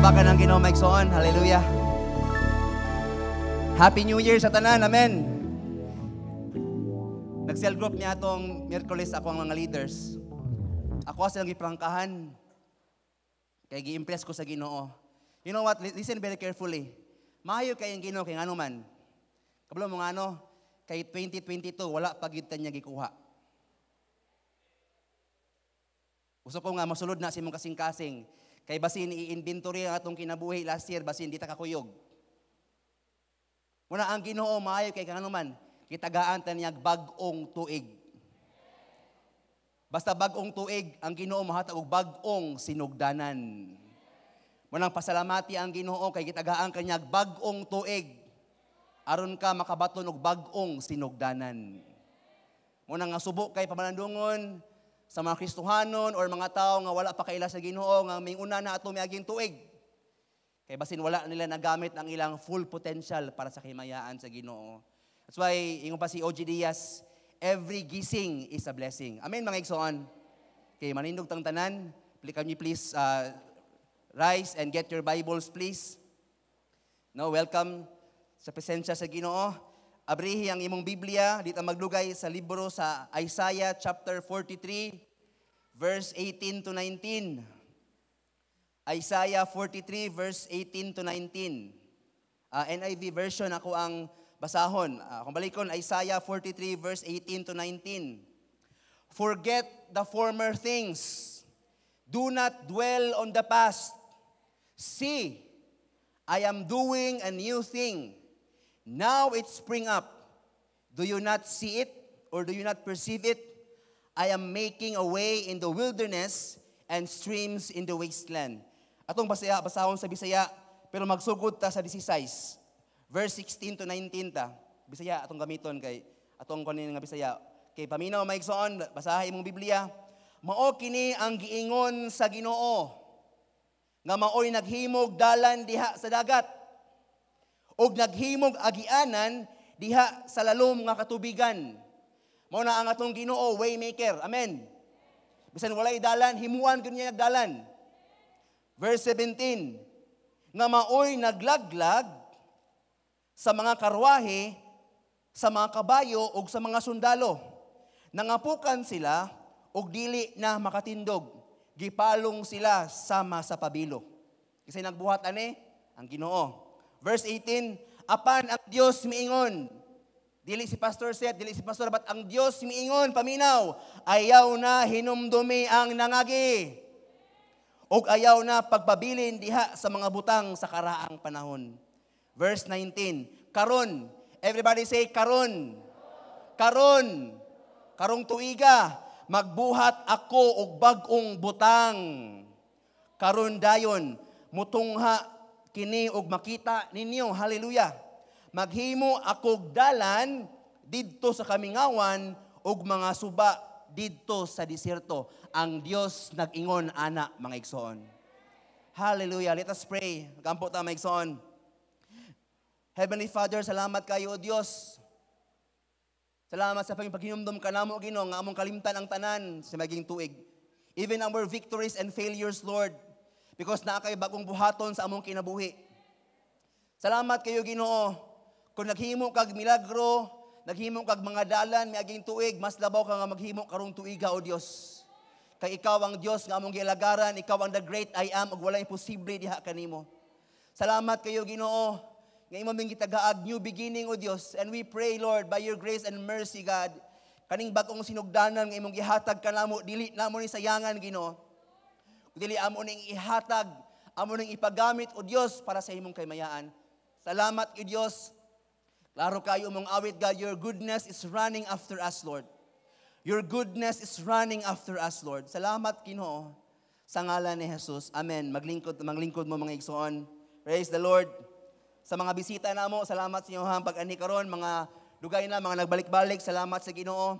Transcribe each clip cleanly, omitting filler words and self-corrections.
Palakpakan ang Ginoo, mga igsoon. Hallelujah. Happy New Year sa tanan. Amen. Nag-cell group niya atong Miyerkules ako ang mga leaders. Ako silang giprangkahan. Kay gi-impress ko sa Ginoo. You know what? Listen very carefully. Maayo kay ang Ginoo kay ngano man. Kabalo mo ngano? Kay 2022 wala pa gyud ta niya gikuha. Gusto ko nga masulod na sa imong kasing-kasing. Kay basin i-inventory ang atong kinabuhi last year, basin di ta kakuyog. Muna ang Ginoo maayo kay ngano man, kitagaan ta niya bag-ong tuig. Basta bag-ong tuig, ang Ginoo mohatag og bag-ong sinugdanan. Munang pasalamati ang Ginoo kay gitagaan kanyag bag-ong tuig aron ka makabaton og bag-ong sinugdanan. Muna nga subo kay pamalandungon sa mga Kristohanon or mga tao nga wala pa kaila sa Ginoo nga minguna na ato miaging tuig. Kay basin wala nila nagamit ang ilang full potential para sa kahimayaan sa Ginoo. That's why ingon pa si OG Diaz, every gising is a blessing. Amen, mga igsoon. Kay manindog tang tanan, can you please rise and get your Bibles, please? No, welcome sa presensya sa Ginoo. Abrihi ang imong Biblia, di ta maglugay sa libro sa Isaiah chapter 43 verse 18 to 19. Isaiah 43 verse 18 to 19. NIV version ako ang basahon. Kung balikon, Isaiah 43 verse 18 to 19. Forget the former things. Do not dwell on the past. See, I am doing a new thing. Now it spring up. Do you not see it or do you not perceive it? I am making a way in the wilderness and streams in the wasteland. Atong basahon sa Bisaya, pero magsugod ta sa 16. Verse 16 to 19 ta. Bisaya atong gamiton kay atong kunin nga Bisaya. Kay paminaw, mga igsoon, basahay imong Biblia. Mao kini ang giingon sa Ginoo nga maoy naghimog dalan diha sa dagat ug naghimog agianan diha sa lalom nga katubigan. Mao na ang atong Ginoo, waymaker. Amen. Bisan walay dalan, himuan gyud niya dalan. Verse 17, nga maoy naglaglag sa mga karwahe, sa mga kabayo ug sa mga sundalo. Nangapukan sila ug dili na makatindog. Gipalong sila sama sa pabilo. Kasi nagbuhat ani ang Ginoo. Verse 18, apan ang Dios miingon. Dili si Pastor Seth, dili si Pastor, but ang Dios miingon, paminaw, ayaw na hinumdumi ang nangagi. Og ayaw na pagpabilin diha sa mga butang sa karaang panahon. Verse 19, karon, everybody say karon. Karon, karong tuiga, magbuhat ako og bag-ong butang. Karon dayon, mutungha kini og makita ninyo. Hallelujah. Maghimo akog dalan didto sa kamingawan ug mga suba didto sa diserto. Ang Dios nag-ingon ana, mga igsoon. Hallelujah. Let us pray. Gampo ta, mga igsoon. Heavenly Father, salamat kayo, O Dios. Salamat sa paghinumdom kanamo, Ginoo, nga among kalimtan ang tanan sa maging tuig. Even our victories and failures, Lord, because naa kay bagong buhaton sa among kinabuhi. Salamat kayo, Ginoo. Kung naghimo kag milagro, naghimo kag mga dalan miaging tuig, mas labaw ka nga maghimo karong tuiga, O Dios. Kay ikaw ang Dios nga among gialagaran, ikaw ang the great I am ug wala imposible diha kanimo. Salamat kayo, Ginoo, nga imo ming gitagaag new beginning, O Dios. And we pray, Lord, by your grace and mercy, God, kaning bag-ong sinugdanan nga imong gihatag kanamo, dili namo ni sayangan, Ginoo. Dili amo ning ihatag, amo ning ipagamit, O Dios, para sa imong kaymayaan. Salamat, O Dios. Klaro kayo mong awit, God, your goodness is running after us, Lord. Your goodness is running after us, Lord. Salamat, Ginoo, sa ngalan ni Jesus. Amen. Maglingkod, maglingkod mo, mga igsoon. Praise the Lord. Sa mga bisita namo, salamat sa inyong pag-ani karon, mga dugay na, mga nagbalik-balik, salamat sa Ginoo.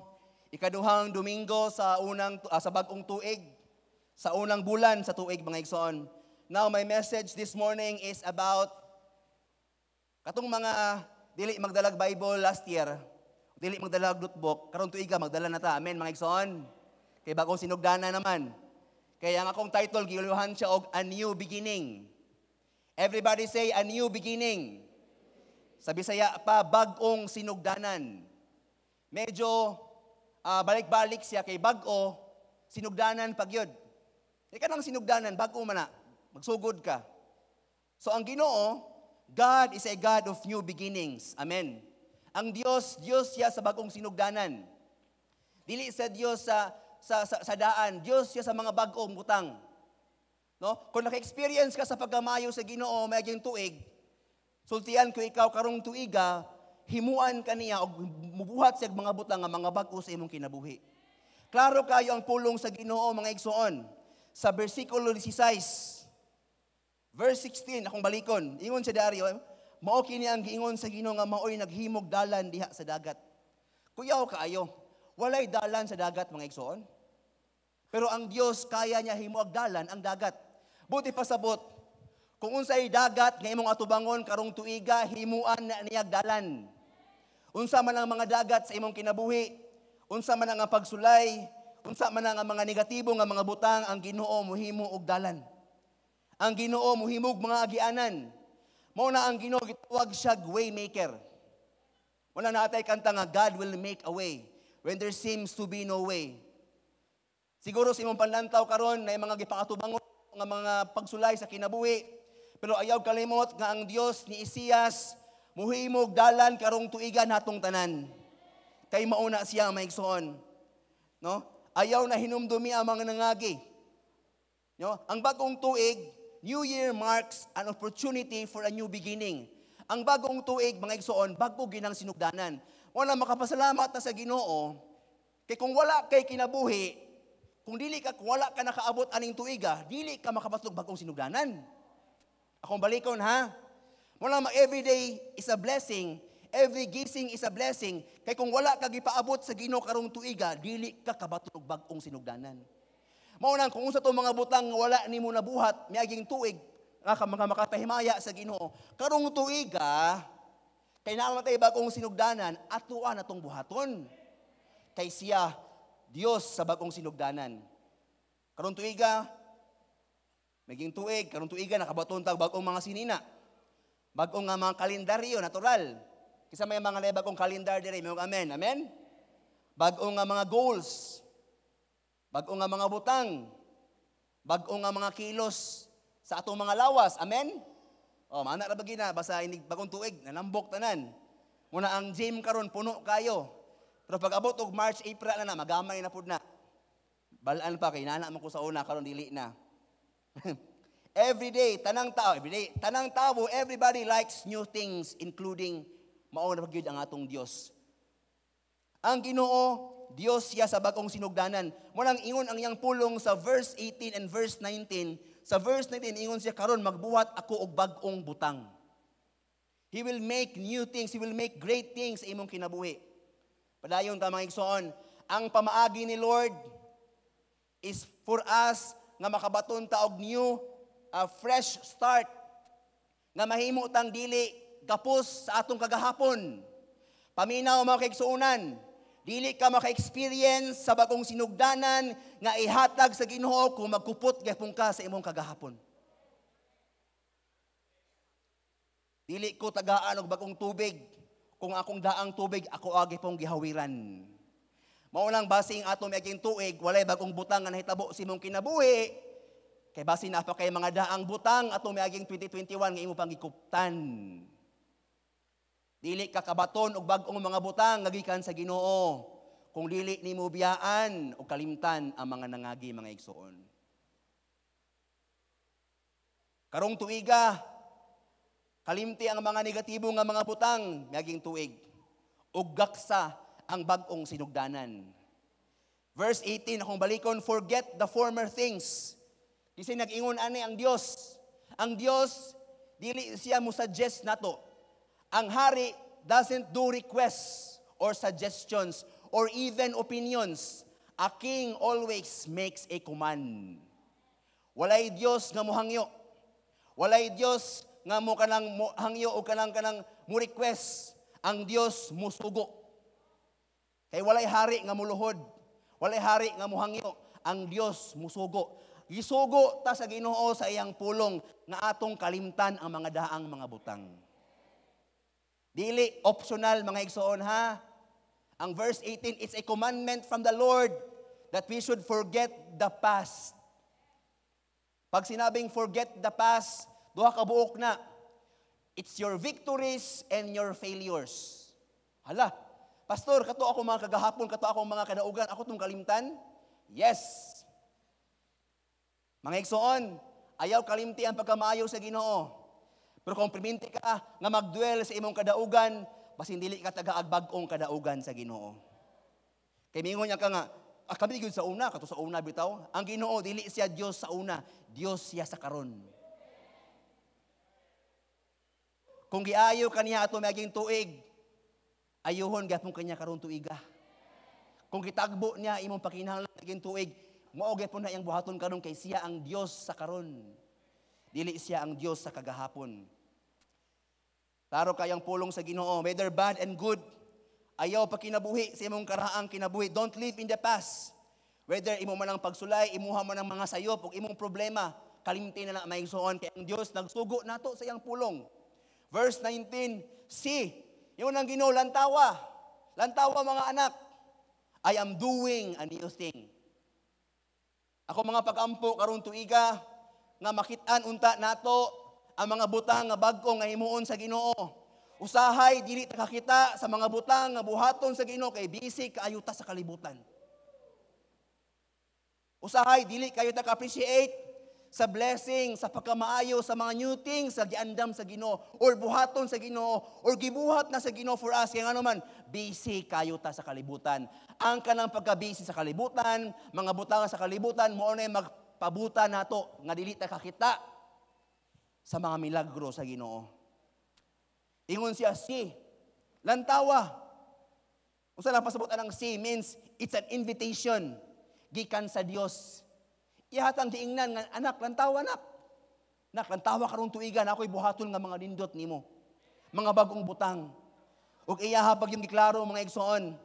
Ikaduhang Domingo sa bag-ong tuig, sa unang bulan sa tuig, mga igsoon. Now, my message this morning is about katong mga dili magdalag Bible last year, dili magdalag notebook, karon tuiga magdala na ta. Amen, mga igsoon. Kay bagong sinugdana naman. Kaya ang akong title, giuluhan siya og A New Beginning. Everybody say, "A new beginning." Sa Bisaya pa, bag-ong sinugdanan. Medyo balik-balik siya kay bag-o, sinugdanan pag yun. Ika nang sinugdanan, bag-o man na, magsugod ka. So ang Ginoo, God is a God of new beginnings. Amen. Ang Diyos, Diyos siya sa bagong sinugdanan. Dili sa Diyos sa daan, Diyos siya sa mga bag-ong butang. No? Kung naka-experience ka sa pagkamayo sa Ginoo miaging tuig, sultian ko ikaw karong tuiga, himuan ka niya og mubuhat siya mga butang nga mga bag-o sa imong kinabuhi. Klaro kayo ang pulong sa Ginoo, mga igsoon. Sa bersikulo 16, verse 16, akong balikon, ingon sa Dario, "Mao kini ang giingon sa Ginoo nga maoy naghimog dalan diha sa dagat." Kuyaw kaayo, walay dalan sa dagat, mga igsoon. Pero ang Dios, kaya niya himuag dalan ang dagat. Buti pasabot, kung unsay dagat nga imong atubangon karong tuiga, himuan na niyag dalan. Unsa man ang mga dagat sa imong kinabuhi, unsa man ang pagsulay, unsa man ang mga negatibo nga mga butang, ang Ginoo muhimo og dalan. Ang Ginoo muhimog mga agianan. Mao na ang Ginoo gitawag siya waymaker. Wala na atay kanta nga "God will make a way when there seems to be no way." Siguro sa imong panlantaw karon na mga gipangatubangon nga mga pagsulay sa kinabuhi. Pero ayaw kalimot nga ang Dios ni Isaias muhimog dalan karong tuiga natong tanan. Kay mauna siya, maigsoon. No? Ayaw na hinumdumi ang mga nangagi. No? Ang bagong tuig, New Year marks an opportunity for a new beginning. Ang bagong tuig, mga igsoon, bago ginang sinugdanan. Wala makapasalamat na sa Ginoo kay kung wala kay kinabuhi, kung dili ka kung wala ka nakaabot aning tuiga, dili ka makabaton og bagong sinugdanan. Akong balikon, ha. Wala ma every day is a blessing. Every gising is a blessing. Kay kung wala ka gipaabot sa Ginoo karong tuiga, dili ka kabaton og bag-ong sinugdanan. Mao nang kung unsa tong mga butang nga wala nimo nabuhat miaging tuig nga ka mga makapahimaya sa Ginoo. Karong tuiga kay naa man tay bagong sinugdanan, atoa na tong buhaton. Kay siya Dios sa bagong sinugdanan. Karong tuiga, maging tuig, karong tuiga nakabaton tag bagong mga sinina. Bagong nga mga kalendaryo, natural. Kisa may mga naay bagong kalendar diri, may amen. Amen? Bagong nga mga goals. Bagong nga mga butang. Bagong nga mga kilos sa atong mga lawas. Amen? Oh, mana ra ba na basta inig bagong tuig, nanambok tanan. Muna ang gym karon puno kayo. Pero pag abot og March, April na na, magamay na pud na. Balaan pa kay nana man ko sa una, karon dili na. Every day, tanang tao, every day, tanang tao, everybody likes new things, including mao na gyud ang atong Dios. Ang Ginoo, Dios siya sa bagong sinugdanan. Mo nang ingon ang iyang pulong sa verse 18 and verse 19. Sa verse 19, ingon siya, "Karon magbuhat ako og bag-ong butang." He will make new things, He will make great things sa imong kinabuhi. Padayon ta, mga igsoon, ang pamaagi ni Lord is for us nga makabaton ta og new fresh start nga mahimo tang dili gapos sa atong kagahapon. Paminaw, mga kaigsuonan, dili ka maka-experience sa bagong sinugdanan nga ihatag sa Ginoo kung magkupot gyapon ka sa imong kagahapon. Dili ko tagaan og bagong tubig kung akong daang tubig ako agi pong gihawiran. Mao lang basing ato miaging tuig walay bagong butang nga nahitabo sa imong kinabuhi kay basin na pa kay mga daang butang ato miaging 2021 nga imo pang gikuptan. Dili ka kabaton og bag-ong mga butang nga gikan sa Ginoo kung dili nimo biyaan o kalimtan ang mga nangagi, mga igsoon. Karong tuiga, kalimti ang mga negatibo nga mga butang miaging tuig ug gaksa ang bag-ong sinugdanan. Verse 18, akong balikon, "Forget the former things." Kasi nag-ingon ani ang Dios. Ang Dios dili siya mo suggest nato. Ang hari doesn't do requests or suggestions or even opinions. A king always makes a command. Walay Dios nga mohangyo. Walay Dios nga mo kanang mo hangyo o kanang mo request. Ang Dios musugo. Kay walay hari nga muluhod. Walay hari nga muhangyo. Ang Dios musugo. Gisugo ta sa Ginoo sa iyang pulong nga atong kalimtan ang mga daang mga butang. Dili optional, mga igsoon, ha. Ang verse 18, it's a commandment from the Lord that we should forget the past. Pag sinabing "forget the past," duha ka buok na. It's your victories and your failures. Hala, Pastor, kato ako mga kagahapon, kato ako mga kadaugan, ako tong kalimtan? Yes. Mga igsoon, ayaw kalimti ang pagkamaayo sa Ginoo. Pero kung perminti ka nga magdwell sa imong kadaugan, basin dili ka tagaag bag-ong kadaugan sa Ginoo. Kay mingon niya ka nga, "Ah, kami gyud sa una, kato sa una bitaw." Ang Ginoo, dili siya Dios sa una, Dios siya sa karon. Kung giayo kaniya ato maging tuig, ayuhon gyapon kanya karon tuiga. Kung gitagbo niya imong pakinahanglan maging tuig, mao gyapon na iyang buhaton karon kay siya ang Dios sa karon. Dili siya ang Dios sa kagahapon. Klaro kayang pulong sa Ginoo, whether bad and good, ayaw pa kinabuhi sa imong karaang kinabuhi. Don't live in the past. Whether imo man ang pagsulay, imuha man ang mga sayop, o imong problema, kalimti na lang, mga igsoon, kay ang Dios nagsugo nato sa iyang pulong. Verse 19, "See," yun ang Ginoo, "lantawa. Lantawa, mga anak. I am doing a new thing." Ako mga pagampo karon tuiga nga makit-an unta nato ang mga butang nga bag-o nga himuon sa Ginoo. Usahay dili ta kakita sa mga butang nga buhaton sa Ginoo kay busy kaayo ta sa kalibutan. Usahay dili kayo ta ka-appreciate sa blessing, sa pagkamaayo, sa mga new things sa giandam sa Ginoo or buhaton sa Ginoo or gibuhat na sa Ginoo for us. Kaya nga naman, busy kayo ta sa kalibutan. Ang kanang pagka-busy sa kalibutan, mga butang sa kalibutan, mao na magpabuta nato nga dili ta kakita sa mga milagro sa Ginoo. Ingon siya, "See, lantawa." Unsa lang pasabot ang "see"? Means it's an invitation gikan sa Dios. Ihatang giingnan nga, "Anak, lantawa, anak. Nak, lantawa karong tuigan, ako'y buhaton nga mga nindot nimo. Mga bagong butang." Ug iya pag yung giklaro, mga igsoon,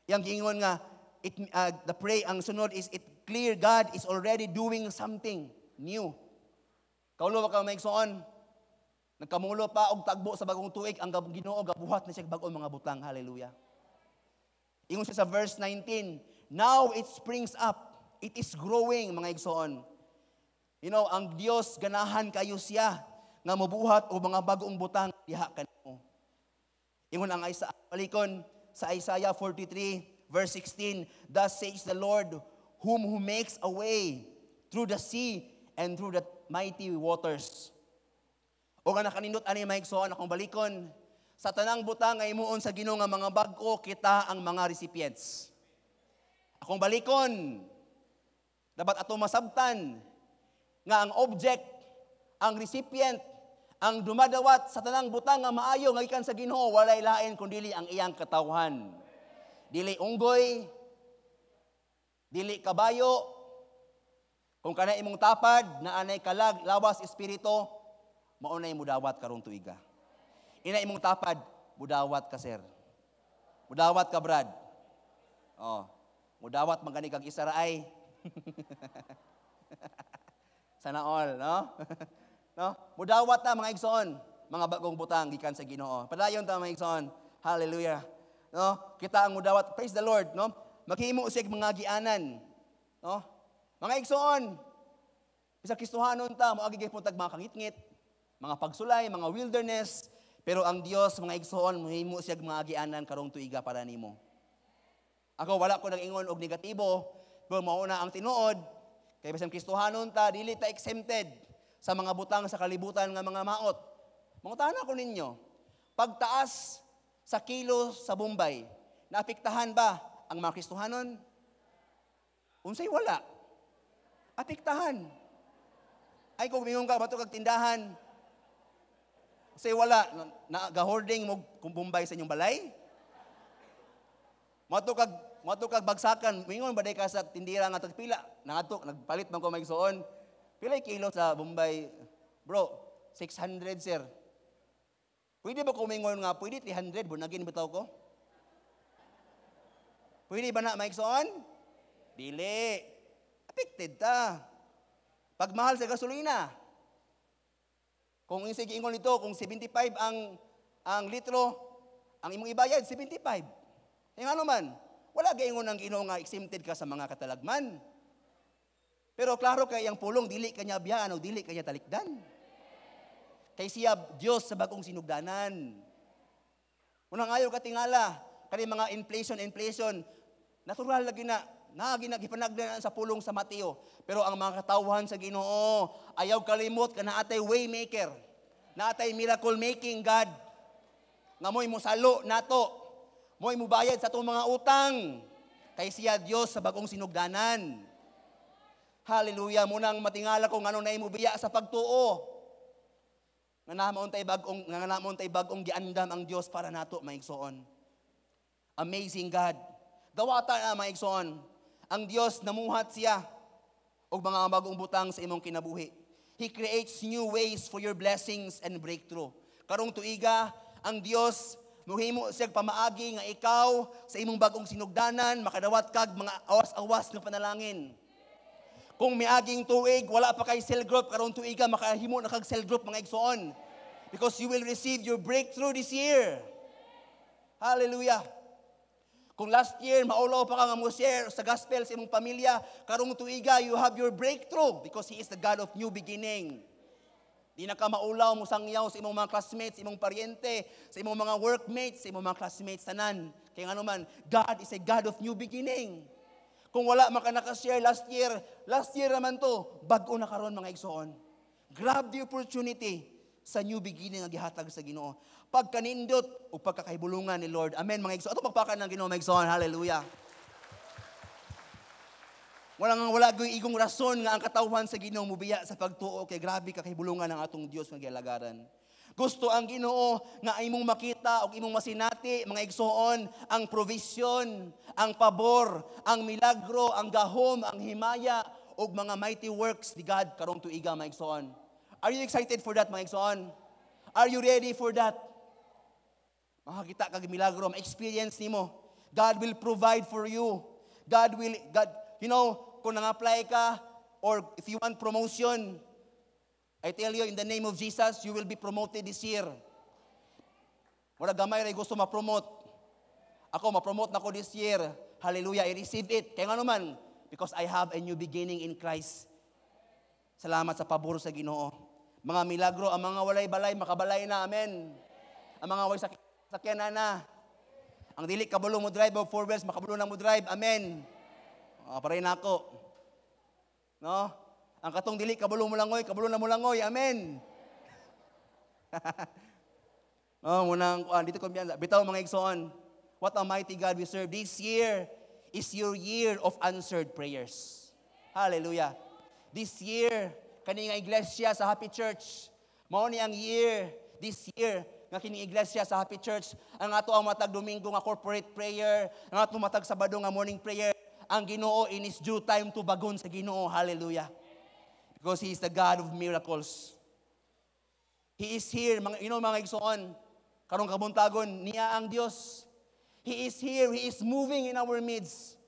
yang giingon nga it the pray ang sunod is it clear God is already doing something new. Kaulo ka, mga igsoon, nagkamulo pa og tagbo sa bagong tuig, ang Ginoo gabuhat na siya bag-ong mga butang. Hallelujah. Ingon siya sa verse 19, "Now it springs up. It is growing," mga igsoon. Ang Dios ganahan kayo siya nga mobuhat og mga bagong butang diha kanimo. Ingon ang Isaiah, balikon sa Isaiah 43 verse 16, "Thus says the Lord who makes a way through the sea and through the mighty waters." O nga nakanindot ani, mga igsoon, akong balikon sa tanang butang nga himuon sa Ginoo nga mga bag-o, kita ang mga recipients. Akong balikon, dapat ato masabtan nga ang object, ang recipient, ang dumadawat sa tanang butang nga maayo nga gikan sa Ginoo, walay lain kundi ang iyang katawhan. Dili unggoy, dili kabayo. Kung kana imong tapad na anay kalag, lawas, espiritu, mao nay mudawat karong tuiga. Ina imong tapad, mudawat ka, sir. Mudawat ka, Brad. Oh, mudawat man gani kag isa ra ay. Sana all, no? No? Mudawat na, mga igsoon, mga bagong butang gikan sa Ginoo. Padayon ta, mga igsoon. Hallelujah. No? Kita ang mudawat. Praise the Lord, no? Maghimo siya mga gianan. No? Mga igsoon, bisa Kristohanon ta, moagi gyapon tag mga kangitngit, mga pagsulay, mga wilderness, pero ang Dios, mga igsoon, mohimo siya mga agianan karong tuiga para nimo. Ako wala ko nag-ingon og negatibo, pero mao na ang tinuod kay bisan Kristohanon ta, dili ta exempted sa mga butang sa kalibutan nga mga maot. Mangutana ko ninyo, pagtaas sa kilo sa Bombay, naapektahan ba ang mga Kristohanon? Unsay wala? Apektahan. Ay kung mingon ka, bato kag tindahan, unsay wala, na, na hoarding mo kung Bombay sa inyong balay? Moadto kag bagsakan, mingon ba day ka sa tindira nga tagpila? Nangadto, nagpalit man ko, mga igsoon. "Pila kilo sa Bombay, bro?" "600, sir." "Pwede ba kumingon nga, pwede 300, bunagin bitaw ko?" Pwede ba na, mga igsoon? Dili. Affected ta. Pagmahal sa gasolina. Kung unsay giingon nito, kung 75 ang litro, ang imong ibayad 75. Kaya ngano man, wala gaingon ang Ginoo nga exempted ka sa mga katalagman. Pero klaro kay ang pulong, dili kanya biyaan o dili kanya talikdan. Kay siya Dios sa bagong sinugdanan. Unang ayaw katingala, kani mga inflation, inflation, natural lagi na, naagi na gipanagdan sa pulong sa Mateo. Pero ang mga katawhan sa Ginoo, ayaw kalimot ka naa tay waymaker, naa tay miracle making God. Nga mo'y musalo nato, mo'y mubayad sa atong mga utang. Kay siya Dios sa bagong sinugdanan. Hallelujah. Munang matingala ko ngano na biya sa pagtuo. Nga naa tay bag-ong giandam ang Dios para nato, mga igsoon. Amazing God. Dawata na, mga igsoon. Ang Dios namuhat siya og mga bagong butang sa imong kinabuhi. He creates new ways for your blessings and breakthrough. Karong tuiga, ang Dios muhimo siya pamaagi nga ikaw sa imong bagong sinugdanan makadawat kag mga awas-awas nga panalangin. Kung miaging tuig, wala pa kay cell group, karong tuiga makahimo na kag cell group, mga igsoon. Because you will receive your breakthrough this year. Hallelujah. Kung last year, maulaw pa ka nga mo share sa gospel sa imong pamilya, karong tuiga, you have your breakthrough because He is the God of new beginning. Di na ka maulaw mo sangyaw sa imong mga classmates, sa imong paryente, sa imong mga workmates, sa imong mga classmates, tanan. Kaya ngano man, God is a God of new beginning. Kung wala man ka naka-share last year naman to, bag-o na karon, mga igsoon. Grab the opportunity sa new beginning nga gihatag sa Ginoo. Pagkanindot o pagkakahibulungan ni Lord. Amen, mga igsoon. Ato pagpakan ng Ginoo, mga igsoon. Hallelujah. Wala nga wala gyud igong rason nga ang katawhan sa Ginoo mubiya sa pagtuo kay grabe kakahibulungan ng atong Dios nga gialagaran. Gusto ang Ginoo nga imong makita ug imong masinati, mga igsoon, ang provision, ang pabor, ang milagro, ang gahom, ang himaya ug mga mighty works ni God karong tuiga, mga igsoon. Are you excited for that, mga igsoon? Are you ready for that? Makakita kag milagro, ma-experience nimo. God will provide for you. God will God, kung nang-apply ka or if you want promotion, I tell you, in the name of Jesus, you will be promoted this year. Wala gamay ray gusto ma-promote. Ako, ma-promote na ko this year. Hallelujah, I receive it. Kaya ngano man, because I have a new beginning in Christ. Salamat sa pabor sa Ginoo. Mga milagro, ang mga walay balay, makabalay na, amen. Ang mga walay sakyanan na. Ang dili kabalo mo drive og four wheels, makabalo na mo drive, amen. Pareho na ako. No? Ang katong dili kabalo mo langoy, kabalo na mo langoy, amen. Oh, munang dito ko biyan. Bitaw, mga igsoon. What a mighty God we serve. This year is your year of answered prayers. Hallelujah. This year, kani nga iglesia sa Happy Church, mao ni ang year, this year, nga kining iglesia sa Happy Church, ang ato ang matag Domingo nga corporate prayer, ang ato matag Sabado nga morning prayer, ang Ginoo in His due time tubagon sa Ginoo. Hallelujah. Because He is the God of miracles. He is here, mga igsoon, karong kabuntagon, niya ang Dios. He is here, He is moving in our midst.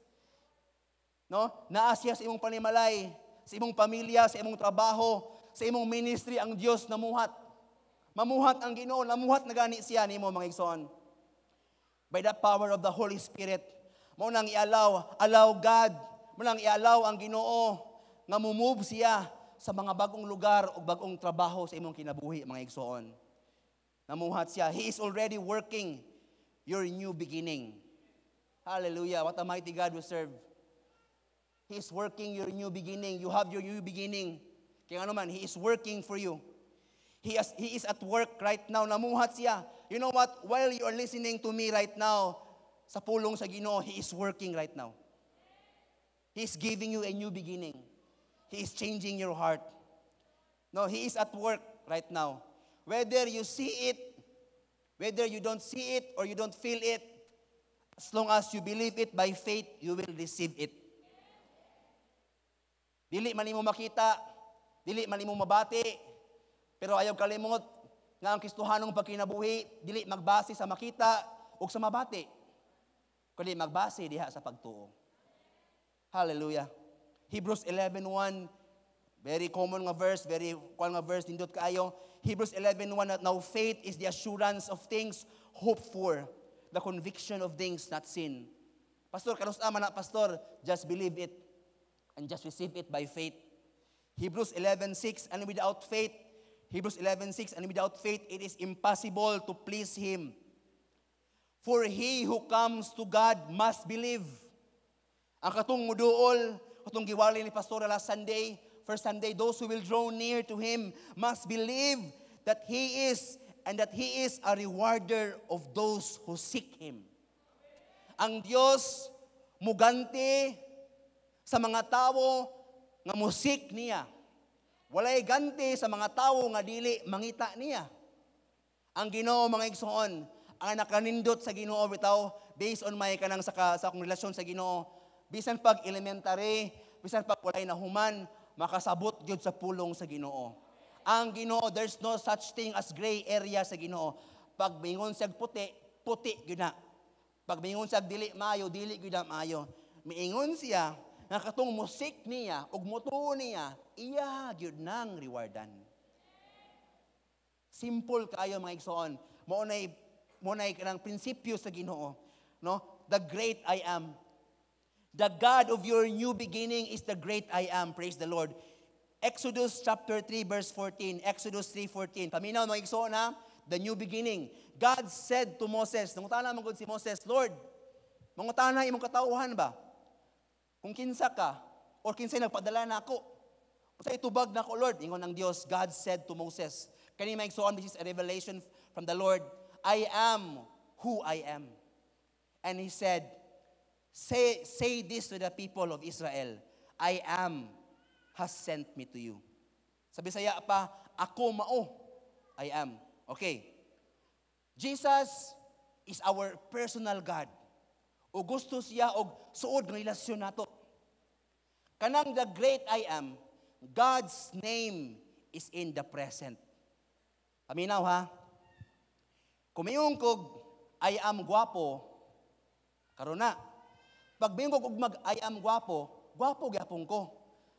No? Naa siya sa imong panimalay, sa imong pamilya, sa imong trabaho, sa imong ministry, ang Dios namuhat. Mamuhat ang Ginoo, namuhat na gani siya nimo, mga igsoon. By the power of the Holy Spirit, mo nang i-allow, allow God, mo nang i-allow ang Ginoo nga mumove siya sa mga bagong lugar o bagong trabaho sa imong kinabuhi, mga igsoon. Namuhat siya. He is already working your new beginning. Hallelujah. What a mighty God we serve. He is working your new beginning. You have your new beginning. Kaya ngano man, He is working for you. He is at work right now. Namuhat siya. You know what? While you are listening to me right now, sa pulong sa Ginoo, He is working right now. He is giving you a new beginning. He is changing your heart. No, He is at work right now. Whether you see it, whether you don't see it or you don't feel it, as long as you believe it by faith, you will receive it. Dili man nimo makita, dili man nimo mabati, pero ayaw kalimot nga ang Kristohanong pagkinabuhi dili magbase sa makita ug sa mabati, kundi magbase diha sa pagtuo. Hallelujah. Hebrews 11:1. Very common nga verse, very kuan nga verse, nindot kaayo. Hebrews 11:1, "Now faith is the assurance of things hoped for, the conviction of things not seen." Pastor, kanus-a man na, Pastor? Just believe it and just receive it by faith. Hebrews 11:6, and without faith, Hebrews 11:6, "And without faith it is impossible to please Him. For he who comes to God must believe." Ang katong muduol, katong giwali ni Pastor last Sunday, first Sunday, those who will draw near to Him must believe that He is and that He is a rewarder of those who seek Him. Ang Dios muganti sa mga tawo nga mo-seek niya. Walay ganti sa mga tawo nga dili mangita niya. Ang Ginoo, mga igsoon, ang nakanindot sa Ginoo bitaw, based on my kanang sa akong relasyon sa Ginoo, bisan pag elementary, bisan pag walay nahuman, makasabot gyud sa pulong sa Ginoo. Ang Ginoo, there's no such thing as gray area sa Ginoo. Pag mingon siya puti, puti gyud na. Pag mingon siya dili maayo, dili gyud na maayo. Miingon siya nga katong mo-seek niya ug mutuo niya, iya gyud nang rewardan. Simple kaayo, mga igsoon. Mao nay kanang prinsipyo sa Ginoo, no? The great I Am. The God of your new beginning is the great I Am. Praise the Lord. Exodus chapter 3 verse 14. Exodus 3:14. Paminaw, mga igsoon, ha? The new beginning. God said to Moses, nangutana man gud si Moses, "Lord, mangutana imong katawhan ba? Kung kinsa ka or kinsay nagpadala nako. Unsay itubag nako, Lord?" Ingon ang Dios, God said to Moses. Kani, mga igsoon, this is a revelation from the Lord. "I am who I am." And He said, Say this to the people of Israel, 'I Am has sent me to you.'" Sa Bisaya pa, "Ako mao, I Am." Okay. Jesus is our personal God. O gusto siya og suod ng relasyon nato. Kanang the great I Am, God's name is in the present. Paminaw ha. Kung miingon kog, "I am guwapo," karon na. Pag miingon kog mag "I am guwapo," guwapo gyapon ko.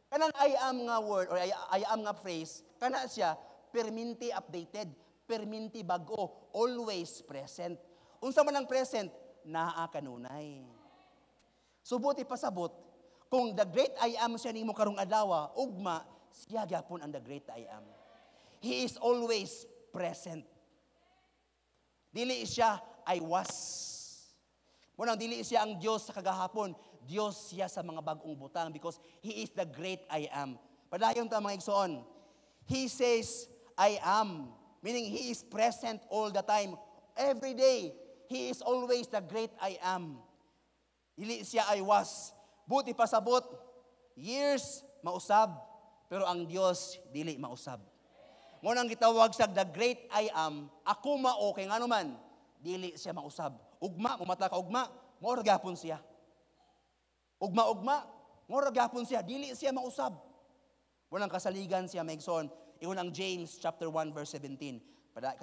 Kanang "I am" nga word or I am nga phrase, kana siya perminti updated, perminti bag-o, always present. Unsa man ang present? Naa kanunay. Subot ipasabot, kung the great I Am siya nimo karong adlaw, ugma siya gyapon ang the great I Am. He is always present. Dili siya "I was." Munang dili siya ang Diyos sa kagahapon. Diyos siya sa mga bagong butang because He is the great I Am. Padayon ta, mga igsoon. He says, "I am." Meaning He is present all the time. Every day, He is always the great I Am. Dili siya "I was." Buot ipasabot, years mausab, pero ang Dios dili mausab. Mao nang gitawag siya the great I Am, "Ako mao," kay ngano man, dili siya mausab. Ugma, mumata ka ugma, mao ra gyapon siya. Ugma ugma, mao ra gyapon siya, dili siya mausab. Walang kasaligan siya, mga igsoon. Ingon ang James chapter 1 verse 17.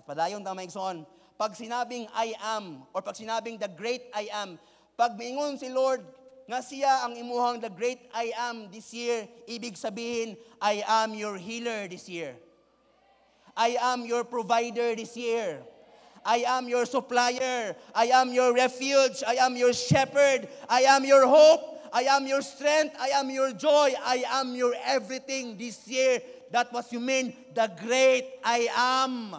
Padayon ta, mga igsoon. Pag sinabing "I am" or pag sinabing the great I Am, pag miingon si Lord nga siya ang imuhang the great I Am this year, ibig sabihin, "I am your healer this year. I am your provider this year. I am your supplier. I am your refuge. I am your shepherd. I am your hope. I am your strength. I am your joy. I am your everything this year." That what you mean, the great I Am.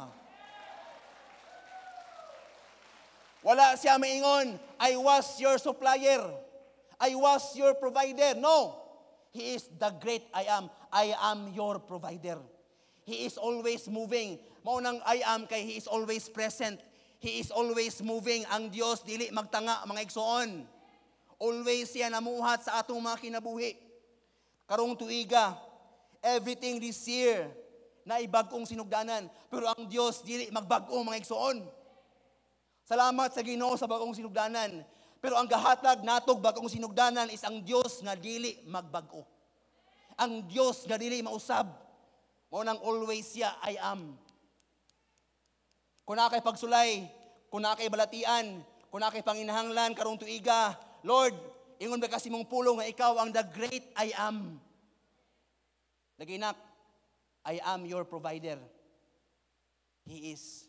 Wala siya maingon, "I was your supplier. I was your provider." No. He is the great I Am. "I am your provider." He is always moving. Mao nang "I Am" kay He is always present. He is always moving. Ang Dios dili magtanga, mga igsoon. Always siya namuhat sa atong mga kinabuhi. Karong tuiga, everything this year na ibag-ong sinugdanan. Pero ang Dios dili magbag-o, mga igsoon. Salamat sa Ginoo sa bag-ong sinugdanan. Pero ang gahatag natog bag-ong sinugdanan is ang Dios nga dili magbag-o. Ang Dios nga dili mausab. Mao nang always siya "I Am." Kung naa kay pagsulay, kung naa kay balatian, kung naa kay panginahanglan karong tuiga, "Lord, ingon ba kasi mong pulong nga ikaw ang the great I Am." Lagi nak, I am your provider. He is.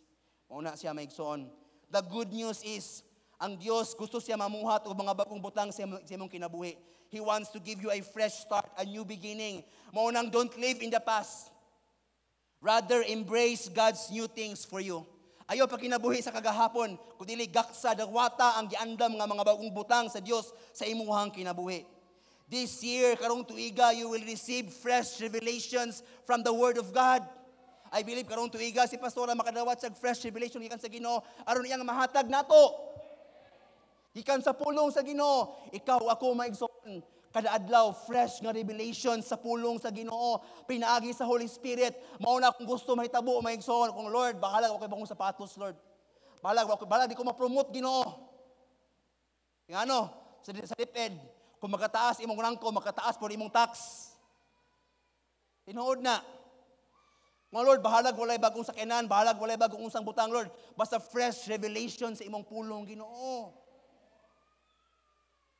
Mao na siya, mga igsoon. The good news is, ang Dios gusto siya mamuhat og mga bagong butang sa imong kinabuhi. He wants to give you a fresh start, a new beginning. Mao nang don't live in the past. Rather, embrace God's new things for you. Ayaw pa kinabuhi sa kagahapon, kung dili gaksa, dawata ang giandam nga mga bagong butang sa Dios sa imuhang kinabuhi. This year, karong tuiga, you will receive fresh revelations from the Word of God. I believe karong tuiga si pastora makadawat sa fresh revelation gikan sa Ginoo aron iyang mahatag nato. Gikan sa pulong sa Ginoo, ikaw, ako, mga igsoon, kada adlaw fresh nga revelation sa pulong sa Ginoo pinaagi sa Holy Spirit. Mao na kung gusto mahitabo, mga igsoon, kung Lord, bahala ako kay bagong sapatos, Lord. Bahala ako, bahala di ko ma-promote, Ginoo. Ngano sa DepEd, kung makataas imong rangko, makataas pod imong tax. Tinuod na. Mga Lord, bahalag walay bagong sakyanan, bahalag walay bagong unsang butang, Lord. Basta fresh revelation sa imong pulong, Ginoo.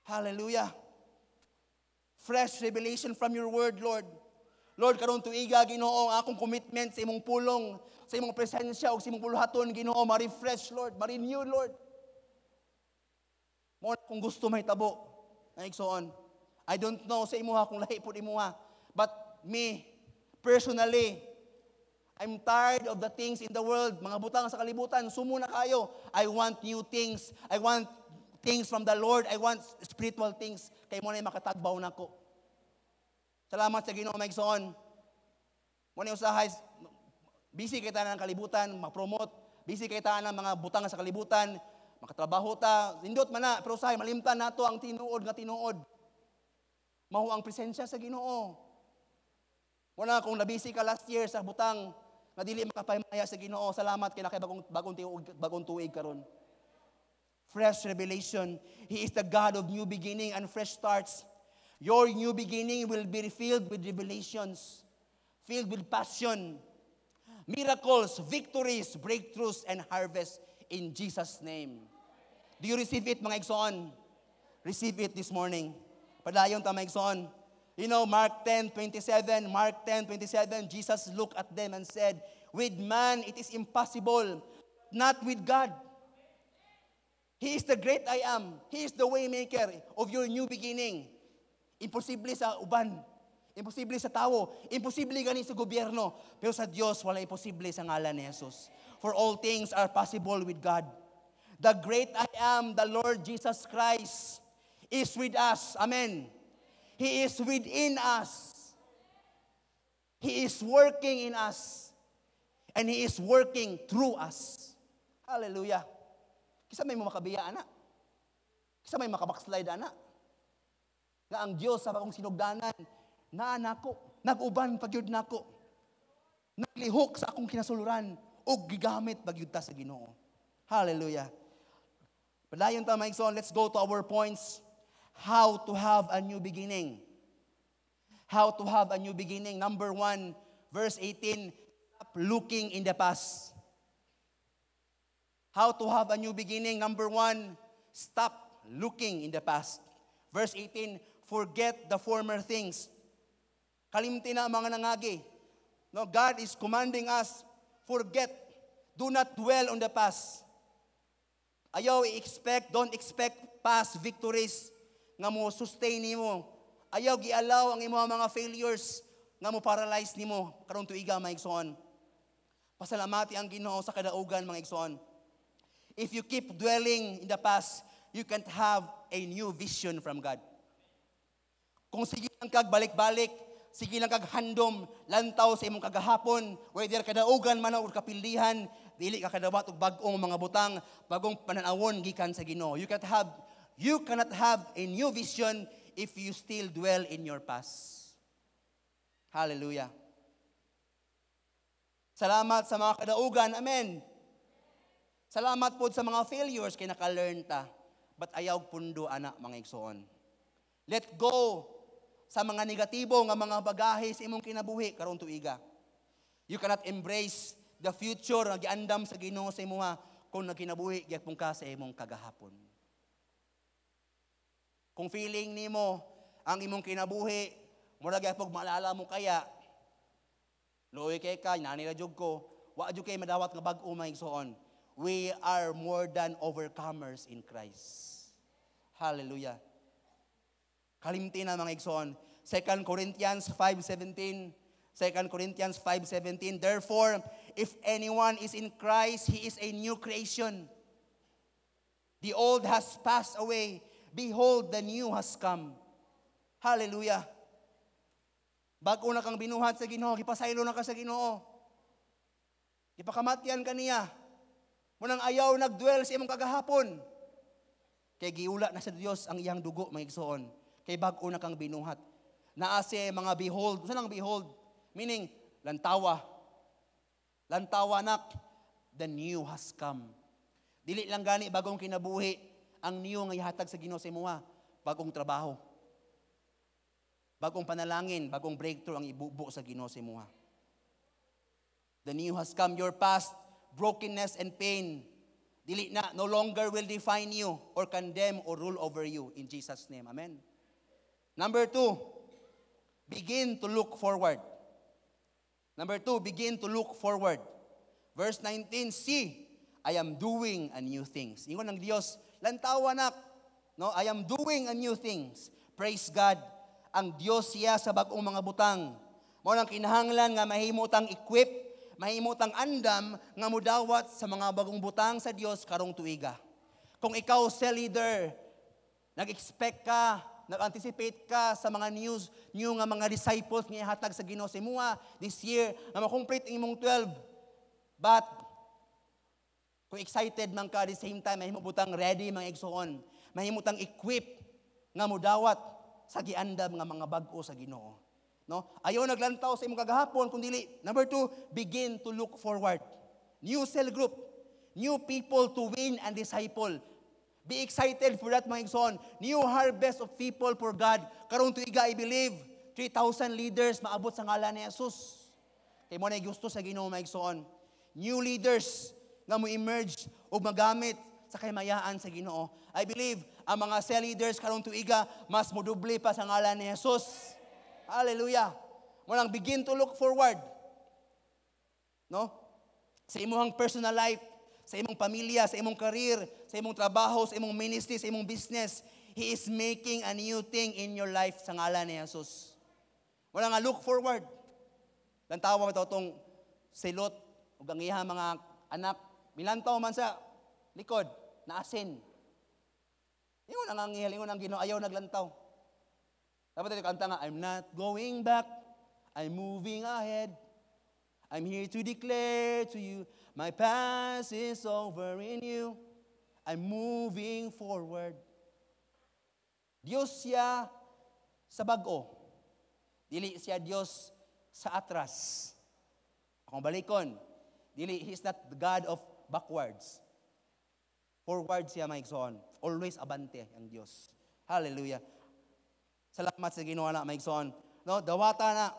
Hallelujah. Fresh revelation from your word, Lord. Lord, karon tuiga, Ginoo, ang akong commitment sa imong pulong, sa imong presensya ug sa imong buluhaton, Ginoo, ma-refresh, Lord, ma-renew, Lord. Mo kung gusto mahitabo, na igsoon. I don't know sa imuha kung lahi pud imuha. But me, personally, I'm tired of the things in the world, mga butang sa kalibutan, sumo na kayo. I want new things. I want things from the Lord. I want spiritual things. Kay mao na makatagbaw nako. Salamat sa Ginoo, mga igsoon. Mo ni usahay busy kay tanan ng kalibutan, ma-promote, busy kay tanan ng mga butang sa kalibutan, makatrabaho ta, nindot man na, pero usahay malimtan nato ang tinuod nga tinuod. Mao ang presensya sa Ginoo. Muna kung nabisi ka last year sa butang nga dili makapahimaya sa Ginoo, salamat kay nakay bagong tuig karon. Fresh revelation. He is the God of new beginning and fresh starts. Your new beginning will be filled with revelations, filled with passion, miracles, victories, breakthroughs, and harvest in Jesus' name. Do you receive it, mga igsoon? Receive it this morning. Padayon ta, mga igsoon. Mark 10:27, Mark 10:27, Jesus looked at them and said, "With man it is impossible, not with God." He is the great I Am. He is the waymaker of your new beginning. Imposible sa uban. Imposible sa tao. Imposible gani sa gobyerno. Pero sa Dios, wala imposible sa ngalan ni Jesus. For all things are possible with God. The great I Am, the Lord Jesus Christ, is with us. Amen. He is within us. He is working in us. And He is working through us. Hallelujah. Kinsa may mo makabiya, ana? Kinsa may makabackslide, ana? Nga ang Dios sa akong sinugdanan, naa nako, nag-uban pa gyud nako. Naglihok sa akong kinasuluran ug gigamit pa gyud ta sa Ginoo. Hallelujah. Padayon ta, mga igsoon, let's go to our points. How to have a new beginning. How to have a new beginning. Number 1, verse 18, stop looking in the past. How to have a new beginning. Number 1, stop looking in the past. Verse 18, forget the former things. Kalimti na ang mga nangagi. No, God is commanding us, forget. Do not dwell on the past. Ayaw i-expect, don't expect past victories nga mo sustain nimo. Ayaw gi-allow ang imong mga failures nga mo paralyze nimo karong tuiga, mga igsoon. Pasalamati ang Ginoo sa kadaugan, mga igsoon. If you keep dwelling in the past, you can't have a new vision from God. Kung sige lang kag balik-balik, sige lang kag handom, lantaw sa imong kagahapon, whether kadaugan man o kapildihan, dili ka kadawat og bag-ong mga butang, bagong pananawon gikan sa Ginoo. You cannot have a new vision if you still dwell in your past. Hallelujah. Salamat sa mga kadaugan. Amen. Salamat po sa mga failures kay naka-learn ta. But ayaw pundo ana, mga igsoon. Let go sa mga negatibo nga mga bagahe sa imong kinabuhi karong tuiga. You cannot embrace the future nga giandam sa Ginoo sa imuha kung nagkinabuhi gyapon ka sa imong kagahapon. Kung feeling nimo ang imong kinabuhi mura gyapon maalala mo kaya Luoy kay ka, nani ra jud ko. Wa jud kay madawat nga bag-o, mga igsoon. We are more than overcomers in Christ. Hallelujah. Kalimti na, mga igsoon. 2 Corinthians 5:17. 2 Corinthians 5:17. "Therefore, if anyone is in Christ, he is a new creation. The old has passed away. Behold, the new has come." Hallelujah. Bag-o na kang binuhat sa Ginoo, gipasaylo na ka sa Ginoo. Gipakamatyan ka niya. Mao nang ayaw nagdwell sa imong kagahapon. Kay giula na sa Dios ang iyang dugo, mga igsoon. Kay bag-o na kang binuhat. Naa siya mga behold. Unsa nang behold? Meaning, lantawa. Lantawa, nak. The new has come. Dili lang gani bagong kinabuhi ang new nga ihatag sa Ginoo sa imuha. Bagong trabaho. Bagong panalangin, bagong breakthrough ang ibubo sa Ginoo sa imuha. The new has come. Your past brokenness and pain, dili na, no longer will define you or condemn or rule over you in Jesus' name. Amen. Number two, begin to look forward. Number two, begin to look forward. Verse 19, "See, I am doing a new things." Ingon ng Dios, lantawa, nak. No, "I am doing a new things." Praise God. Ang Dios siya sa bag-ong mga butang. Mao nang kinahanglan nga mahimo tang equip, mahimo tang andam nga mudawat sa mga bagong butang sa Dios karong tuiga. Kung ikaw cell leader, nag-expect ka, nag-anticipate ka sa mga news, new nga mga disciples nga ihatag sa Ginoo sa imuha this year nga ma-complete ang imong 12. But kung excited man ka, at the same time mahimo butang ready, mga igsoon. Mahimo tang equip nga mudawat sa giandam nga mga bag-o sa Ginoo. No? Ayaw naglantaw sa imong kagahapon kun dili. Number two, begin to look forward. New cell group, new people to win and disciple. Be excited for that, mga igsoon. New harvest of people for God. Karong tuiga, I believe, 3,000 leaders maabot sa ngalan ni Jesus. Kay mao na gusto sa Ginoo, mga igsoon. New leaders nga mo emerge ug magamit sa kahimayaan sa Ginoo. I believe ang mga cell leaders karong tuiga mas modoble pa sa ngalan ni Jesus. Hallelujah. Mao nang begin to look forward. No? Sa imong personal life, sa imong pamilya, sa imong career, sa imong trabaho, sa imong ministry, sa imong business, He is making a new thing in your life sa ngalan ni Jesus. Wala nga look forward. Lantawa ba tong si Lot ug ang iyang mga anak, milantaw man sa likod, naasin. Ingon ang anghel, ingon ang Ginoo, ayaw naglantaw. Dapat ito kanta nga, "I'm not going back, I'm moving ahead. I'm here to declare to you, my past is over in you. I'm moving forward." Diyos siya sa bag-o. Dili siya Diyos sa atras. Akong balikon, dili, He's not the God of backwards. Forward siya, mga igsoon. Always abante ang Diyos. Hallelujah. Salamat sa Ginoo na, mga igsoon. No, dawata na.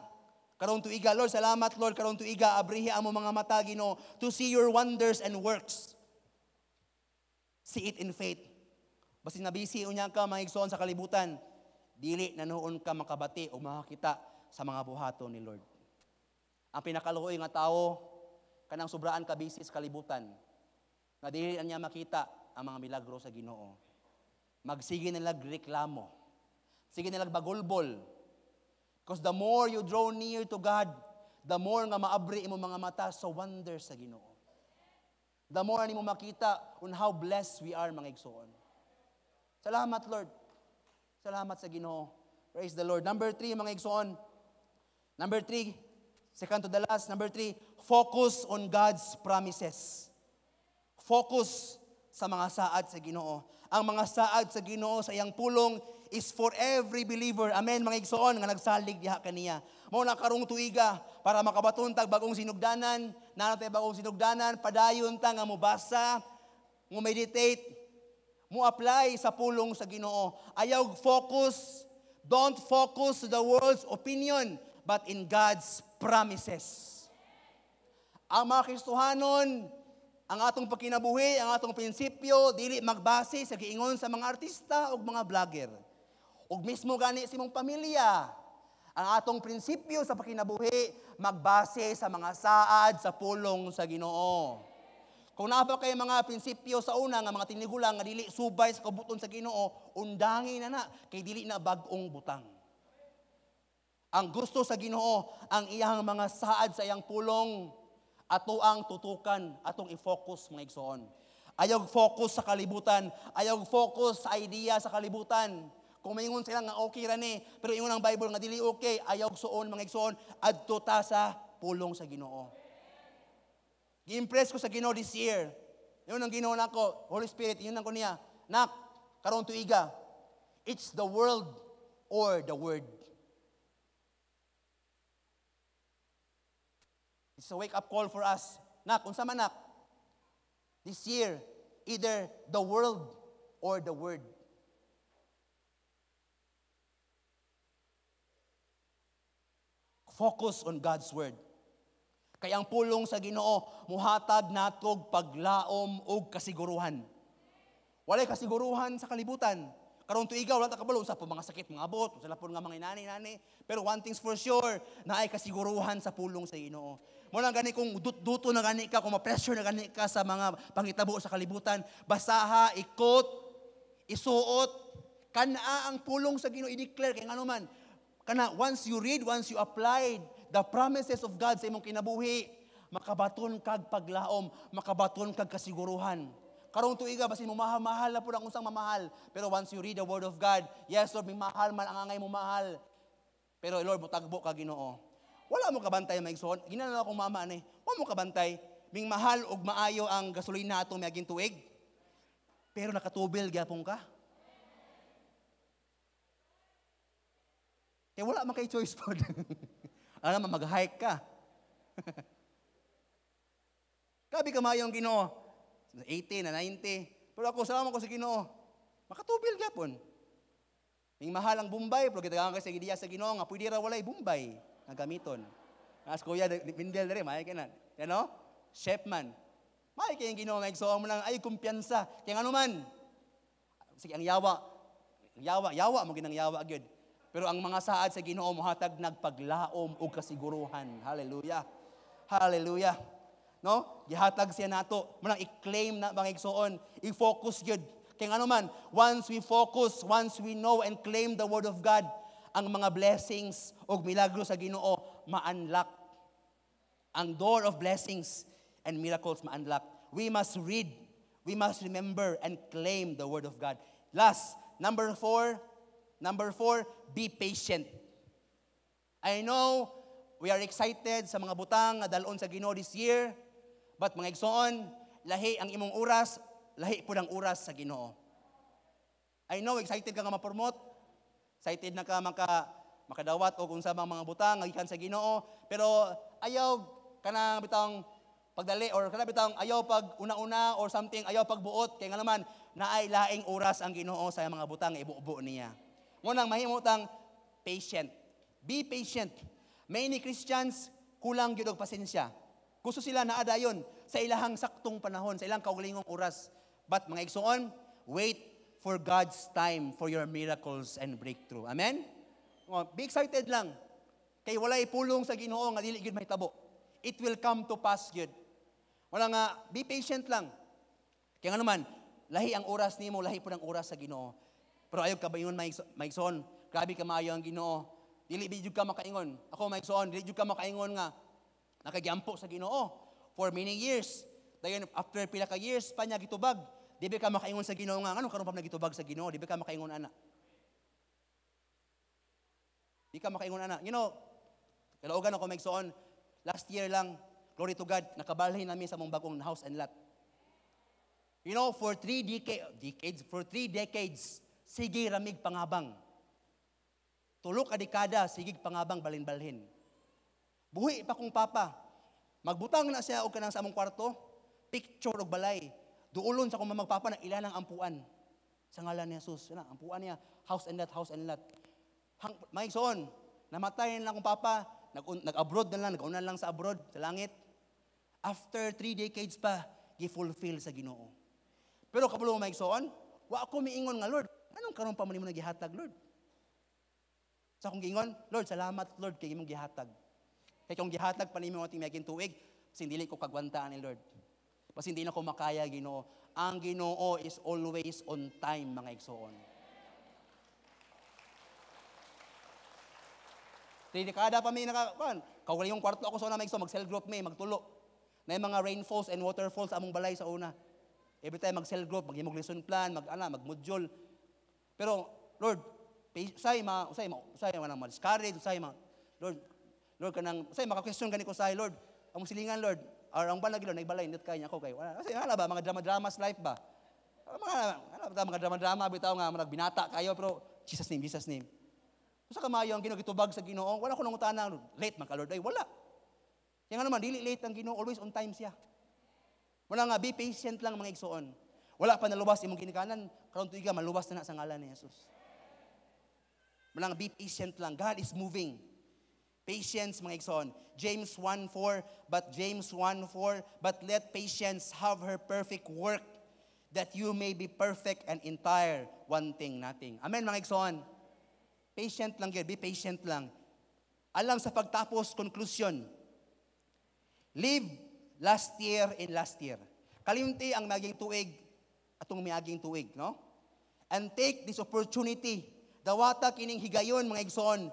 Karong tuiga, Lord, salamat, Lord, karong tuiga abrihi ang mga mata, Ginoo, to see your wonders and works. See it in faith. Basin nabisi unya ka, mga igsoon, sa kalibutan, dili na noon ka makabati o makakita sa mga buhaton ni Lord. Ang pinakaluoy nga tao kanang sobraan ka busy sa kalibutan nga dili na niya makita ang mga milagro sa Ginoo. Magsige na reklamo. Sige na bagulbol. Because the more you draw near to God, the more nga maabri imo mga mata sa wonders sa Ginoo. The more nimo makita on how blessed we are, mga igsoon. Salamat, Lord. Salamat sa Ginoo. Praise the Lord. Number three, mga igsoon. Number three, second to the last. Number three, focus on God's promises. Focus sa mga saad sa Ginoo. Ang mga saad sa Ginoo sa iyang pulong is for every believer. Amen, mga igsoon, nga nagsalig diha kaniya. Mao na karong tuiga para makabaton tag bagong sinugdanan, naa tay bagong sinugdanan, padayon ta nga mobasa, mo meditate, mo apply sa pulong sa Ginoo. Ayaw focus, don't focus to the world's opinion, but in God's promises. Ang mga Kristohanon, ang atong pagkinabuhi, ang atong prinsipyo, dili magbase sa giingon sa mga artista o mga vlogger. Ug mismo gani sa imong pamilya. Ang atong prinsipyo sa pakinabuhi magbase sa mga saad sa pulong sa Ginoo. Kung naa pa kay mga prinsipyo sa una nga mga tinigulang nga dili subay sa kabuton sa Ginoo, undangi na na kay dili na bag-ong butang. Ang gusto sa Ginoo, ang iyang mga saad sa iyang pulong, ato ang tutukan, atong i-focus, mga igsoon. Ayaw focus sa kalibutan, ayaw focus sa idea sa kalibutan. Kung maingon sila nga okay ra ni, pero ingon ang Bible nga dili okay, ayaw suon, mga igsoon, adto ta sa pulong sa Ginoo. Gi-impress ko sa Ginoo this year. Yun ang Ginoo nako, Holy Spirit, yun ang ko niya. Nak, karon tuiga. It's the world or the word. It's a wake-up call for us. Nak, unsa man nak? This year, either the world or the word. Focus on God's word. Kay ang pulong sa Ginoo muhatag natog paglaom og kasiguruhan. Walay kasiguruhan sa kalibutan. Karon tuiga wala ta kabalo sa mga sakit mga abot, sa lapon nga mga inani-inani. Pero one thing's for sure, naay kasiguruhan sa pulong sa Ginoo. Mo lang gani kung duto na gani ka, kung ma-pressure na gani ka sa mga pangitabo sa kalibutan, basaha, ikot, isuot, kanaa ang pulong sa Ginoo i-declare kay ngano man. Kana once you read, once you apply the promises of God sa imong kinabuhi, makabaton kag paglaom, makabaton kag kasiguruhan. Karong tuiga basin mo mahal na pud ang unsang mamahal, pero once you read the word of God, yes Lord, may mahal man ang angay mo mahal. Pero Lord, motagbo ka Ginoo. Wala mo kabantay maigsoon. Ginana akong mama ni. Wala mo kabantay. Ming mahal og maayo ang gasolina atong miaging tuig. Pero nakatubil gyapon ka. Kaya wala man kay choice pod. Alam mo, mag-hike ka. Kabi ka maayo ang Ginoo. 80 na 90. Pero ako, salamat ko sa Ginoo. Makatubil gyapon. Ming mahal ang Bombay, pero gitagangan ka sa gidiya sa Ginoo nga pwede ra walay Bombay nga gamiton. As kuya Mindel dere, may ka na. You know? Chef man. May kay Ginoo nga igsoon mo lang ay kumpiyansa. Kay ngano man. Sige ang yawa. Yawa, yawa mo ginang yawa gyud. Pero ang mga saad sa Ginoo mohatag nagpaglaom og kasiguruhan. Hallelujah. Hallelujah. No? Gihatag siya nato. Mo lang i-claim na mga igsoon, i-focus gyud. Kay ngano man, once we focus, once we know and claim the word of God, ang mga blessings og milagro sa Ginoo ma-unlock. Ang door of blessings and miracles ma-unlock. We must read, we must remember and claim the word of God. Last, number four, be patient. I know we are excited sa mga butang nga dalon sa Ginoo this year, but mga igsoon, lahi ang imong oras, lahi pud ang oras sa Ginoo. I know excited ka nga ma-promote, excited na ka makadawat og unsa mga butang nga gikan sa Ginoo, pero ayaw kanang bitang pagdali or kanang bitang ayaw pag una-una or something, ayaw pagbuot kay nga naman naay laing oras ang Ginoo sa mga butang nga ibubo niya. Mo nang mahimo tang patient. Be patient. Many Christians kulang gyud og pasensya. Gusto sila naa dayon sa ilahang saktong panahon, sa ilang kaugalingong oras. But mga igsoon, wait for God's time for your miracles and breakthrough. Amen? Be excited lang. Kay walay pulong sa Ginoo nga dili gyud mahitabo. It will come to pass gyud. Wala nga, be patient lang. Kaya nga naman, lahi ang oras nimo, lahi pud ang oras sa Ginoo. Pero ayaw ka ba ingon, maigsoon, grabe ka maayo ang Ginoo. Dili jud ka makaingon. Ako maigsoon, dili jud ka makaingon nga nakagiampo sa Ginoo for many years. Dayon after pila ka years pa niya gitubag. Di ba ka makaingon sa Ginoo nga nganong karon pa nagitubag sa Ginoo, di ba ka makaingon ana? Di ka makaingon ana. You know, kalaugan ako maigsoon, last year lang, glory to God, nakabalhin nami sa mong bagong house and lot. You know, for three decades, sige ramig pangabang. Tulo ka dekada, sige pangabang balin-balhin. Buhi pa kong papa. Magbutang na siya og kanang sa among kwarto, picture og balay. Duulon sa kong mamagpapa na ilan ang ampuan. Sa ngalan ni Jesus, na ampuan niya, house and lot, house and lot. Maigsoon, namatay na lang kong papa, nag-abroad na lang, nag-una lang sa abroad, sa langit. After 3 decades pa, gi-fulfill sa Ginoo. Pero kabalo maigsoon, wa ako miingon nga, Lord, anong karon pa man nimo nagihatag, Lord? Sa akong giingon, "Lord, salamat, Lord, kay imong gihatag. Kay kung gihatag pa nimo ating miaging tuig, basin dili ko kagwanta ni Lord. Basin di na ko makaya, Ginoo." Ang Ginoo is always on time, mga igsoon. 3 dekada pa mi naka kuan, kaugalingong kwarto ako sa una, mga igsoon, mag cell group mi, magtulo. Na mga rainfalls and waterfalls among balay sa una. Every time mag cell group, maghimog lesson plan, mag ana, mag module. Pero Lord, usay ma manang ma-discourage, usay ma Lord, Lord kanang usay maka-question gani ko say Lord, among silingan Lord, or ang balay Lord, nagbalay nindot kay ako kay. Wala kasi ana ba mga drama-drama sa life ba? Mga ana ba mga drama-drama bitaw nga mga binata kayo, pero Jesus name, Jesus name. Sa kamayo ang Ginoo gitubag sa Ginoo, wala ko nangutana, "Late man ka, Lord." Ay, wala. Kaya nga naman dili late ang Ginoo, always on time siya. Wala nga, be patient lang, mga igsoon. Wala pa naluwas imong ginikanan, karon tuiga maluwas na, na sa ngalan ni Jesus. Wala nga, be patient lang. God is moving. Patience, mga igsoon. James 1:4, but James 1:4, "But let patience have her perfect work, that you may be perfect and entire, wanting nothing." Amen, mga igsoon. Patient lang yun. Be patient lang. Alam sa pagtapos, conclusion. Leave last year in last year. Kalimti ang maging tuig, atong miaging tuig, no? And take this opportunity. Dawata kining higayon, mga igsoon,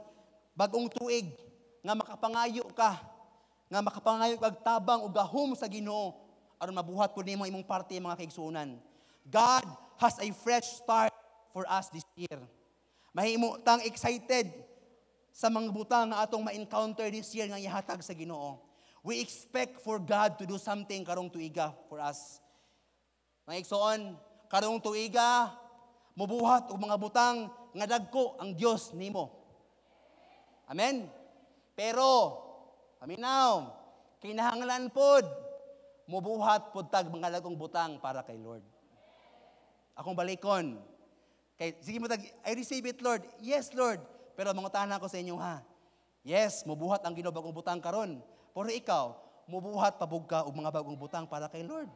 bagong tuig, nga makapangayo ka, nga makapangayo kag tabang ug gahom sa Ginoo aron mabuhat pud nimo imong parte, mga kaigsuonan. God has a fresh start for us this year. Mahimo tang excited sa mga butang nga atong ma-encounter this year nga ihatag sa Ginoo. We expect for God to do something karong tuiga for us. Mga igsoon, karong tuiga mubuhat og mga butang nga dagko ang Dios nimo. Amen. Pero paminaw, kinahanglan pod mubuhat pod tag mga dagkong butang para kay Lord. Akong balikon. Kay sige mo tag, "I receive it, Lord." Yes, Lord. Pero mangutana ko sa inyo ha. Yes, mubuhat ang Ginoo bagong butang karon. Pero ikaw, mubuhat pa pud ka og mga bagong butang para kay Lord.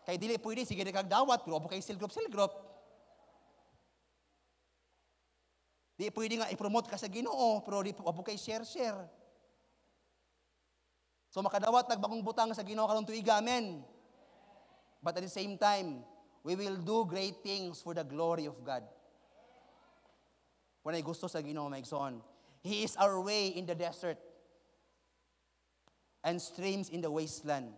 Kay dili pwede sige kag dawat pero kay cell group, cell group. Di pwede nga i-promote ka sa Ginoo pero di wa kay share share. So makadawat tag bagong butang sa Ginoo karon tuiga, amen. But at the same time, we will do great things for the glory of God. Walay gusto sa Ginoo, mga igsoon. He is our way in the desert and streams in the wasteland.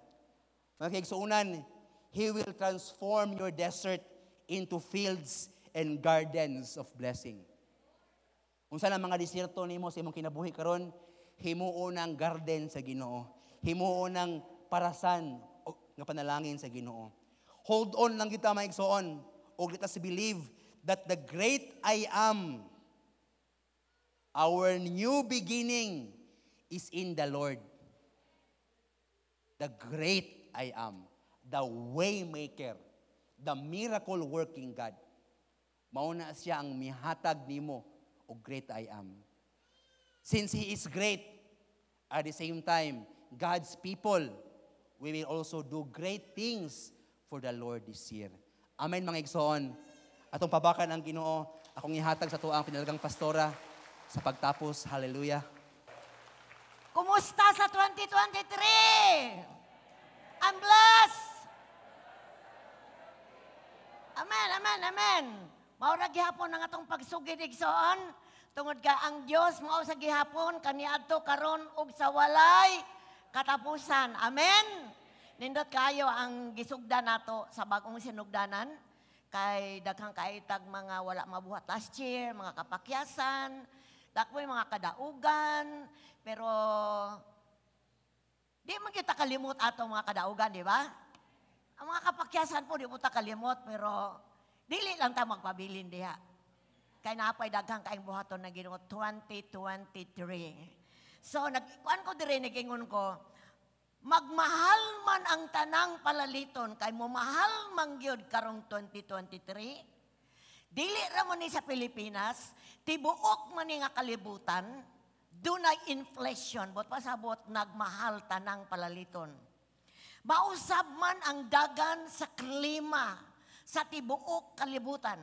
Mga kaigsuonan, He will transform your desert into fields and gardens of blessing. Unsa na mga desierto nimo sa imong kinabuhi karon, himuon ang garden sa Ginoo. Himuon ang parasan nga panalangin sa Ginoo. Hold on lang kita, mga igsoon, ug let us believe that the great I Am, our new beginning is in the Lord. The great I Am, the waymaker, the miracle working God. Mauna siya ang mihatag nimo og great I Am. Since He is great, at the same time, God's people, we will also do great things for the Lord this year. Amen, mga igsoon. Atong pabakan ang Ginoo, akong ihatag sa tuang pinalagang pastora sa pagtapos. Hallelujah. Kumusta sa 2023? I'm blessed. Amen, amen, amen. Maura gihapon ang atong pagsugid, igsoon. Tungod ka ang Dios mao sa gihapon kaniadto, karon ug sa walay katapusan. Amen. Nindot kayo ang gisugdan nato sa bagong sinugdanan kay daghang kaitag mga wala mabuhat last year, mga kapakyasan, dakpoy mga kadaugan, pero di man kita kalimot ato mga kadaugan, di ba? Ang mga kapakyasan po, di mo ta kalimot, pero dili lang ta magpabilin diha. Kay napay daghang kaayong buhaton na Ginoo 2023. So, nag, kuan ko dire, nagingon ko, magmahal man ang tanang palaliton, kay mo mahal man gyud karong 2023. Dili ra mo ni sa Pilipinas, tibuok man ni nga kalibutan, dunay inflation, bot pasabot nagmahal tanang palaliton. Mausab man ang dagan sa klima sa tibuok kalibutan.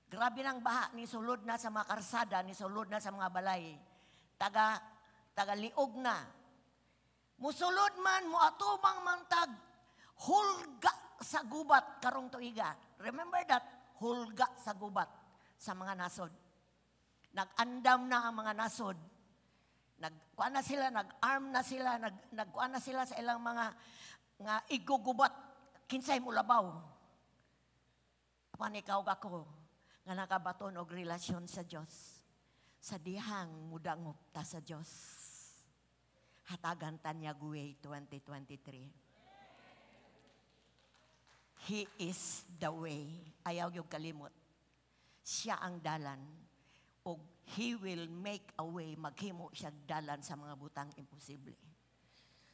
Grabe nang baha, ni sulod na sa mga karsada, ni sulod na sa mga balay. Taga, taga liog na. Musulod man, muatubang man tag, hulga sa gubat karong tuiga. Remember that, hulga sa gubat sa mga nasod. Nag-andam na ang mga nasod. Nagkuan na sila, nag-arm na sila, nagkuan na sila sa ilang mga nga igugubat kinsay mulabaw. Apan ikaw ako nga nakabaton og relasyon sa Dios. Sa dihang mudangop ta sa Dios. Hatagan ta niya way 2023. He is the way. Ayaw yung kalimot. Siya ang dalan. O He will make a way. Maghimo siya dalan sa mga butang imposible.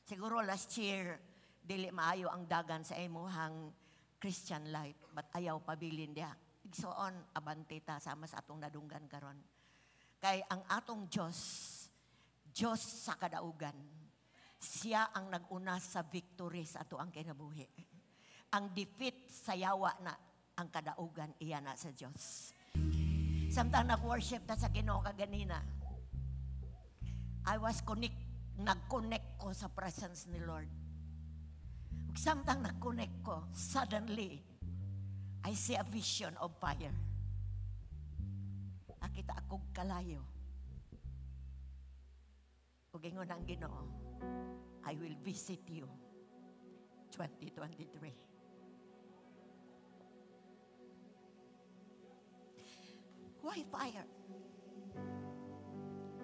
Siguro last year, dili maayo ang dagan sa imuhang Christian life. But ayaw pabilin diha. Igsoon, abante ta sama sa atong nadunggan karon. Kay ang atong Diyos, Diyos sa kadaugan. Siya ang nag-una sa victory sa ato ang kinabuhi. Ang defeat sa yawa na ang kadaugan iya na sa Diyos. Samtang nag-worship ta sa Ginoo kaganina, I was connect, nag-connect ko sa presence ni Lord. Ug samtang nag-connect ko, suddenly, I see a vision of fire. Nakita akong kalayo. Ug ingon ang Ginoo, "I will visit you 2023." Why fire?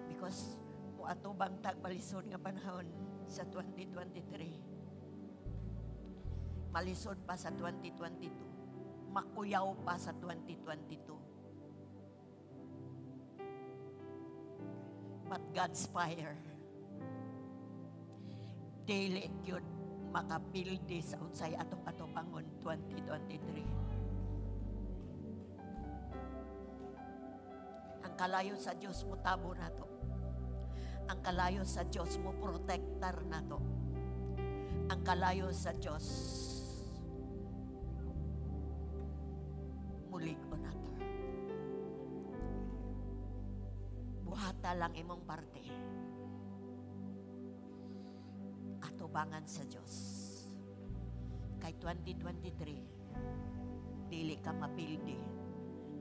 Because muatubang tag malisod nga panahon sa 2023. Malisod pa sa 2022. Makuyaw pa sa 2022. But God's fire, dili gyud makapildi sa unsay atong atubangon 2023. Ang kalayo sa Dios mo tabo nato. Ang kalayo sa Dios mo protektar nato. Ang kalayo sa Dios mulig-o nato. Buhata lang imong parte. Atubangan sa Dios. Kay 2023, dili ka mapildi